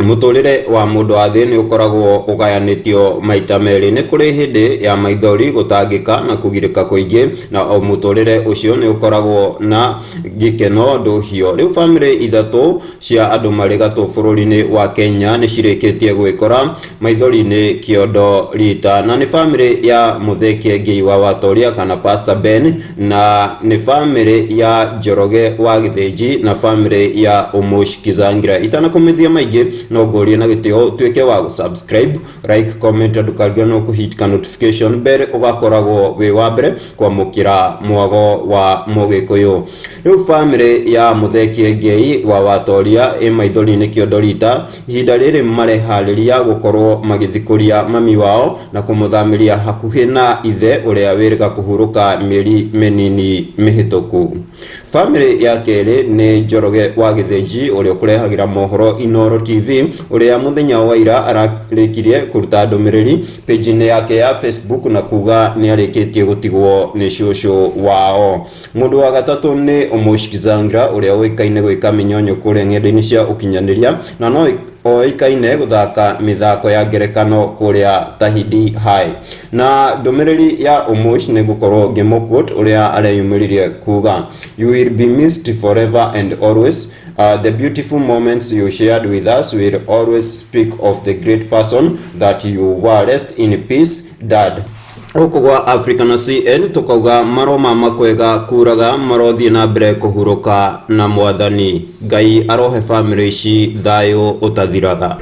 Mũtũrĩre wa mũndũ wa thĩ nĩ ũkoragwo ũgayanĩtio maita merĩ. Nĩ kũrĩ hĩndĩ ya maithori, gũtangĩka na kũgirĩka kũingĩ, na o mũtũrĩre ũcio nĩ ũkoragwo na gĩkeno ndũhio. Rĩu bamĩrĩ ithatũ cia andũ marĩ gatũ bũrũri-inĩ wa Kenya nĩ cirĩkĩtie gwĩkora maithori-inĩ kĩondo rita, na nĩ bamĩrĩ ya Mũthee Kĩengei wa Watoria kana Pastor Ben, na nĩ bamĩrĩ ya Njoroge wa Gĩthĩnji na bamĩrĩ ya Ũmũsh Kizangira. Itanakũmithia maingĩ no ngũrie na gĩtĩo ũtuĩke wa gũ-subscribe, like, comment na ndũkariganĩrwo kũ hit ka notification bell, ũgakoragwo wĩ wa mbere kwamũkĩra mwago wa Mũgĩkũyũ. Rĩu bamĩrĩ ya Mũthee Kĩengei wa Watoria ĩ maithori-inĩ kĩondo rita. Ihinda rĩrĩ mareharĩria gũkorwo magĩthikũria mami wao na kũmũthamĩria hakuhĩ na ithe ũrĩa wĩrĩga kũhurũka mĩeri mĩnini mĩhĩtũku. Famĩlĩ ya kerĩ nĩ Njoroge wa Gĩthĩnji ũrĩa ũkũrehagĩra mohoro Inooro TV ũrĩa mũthenya wa ira ararĩkirie kũruta ndũmĩrĩri page-inĩ yake ya Facebook na kuga nĩarĩkĩtie gũtigwo nĩ cũcũ wao. Mũndũ wa gatatũ nĩ Omosh Kizangra ũrĩa ũĩkaine gwĩka mĩnyonyo kũrĩa ng'enda-inĩ cia ũkinyanĩria na no oĩkaine gũthaka mĩthako ya ngerekano kũrĩa Tahidi High. Na ndũmĩrĩri ya Omosh nĩ ngũkorwo ngĩmũ quote ũrĩa areyumĩririe kuga, "You will be missed forever and always. The beautiful moments you shared with us will always speak of the great person that you were. Rest in peace, Dad." Gũkũ gwa Africa na CN tũkauga maroma makwega kuraga marothiĩ na mbere kũhurũka na mwathani. Ngai arohe bamĩrĩ ici thayũ ũtathiraga.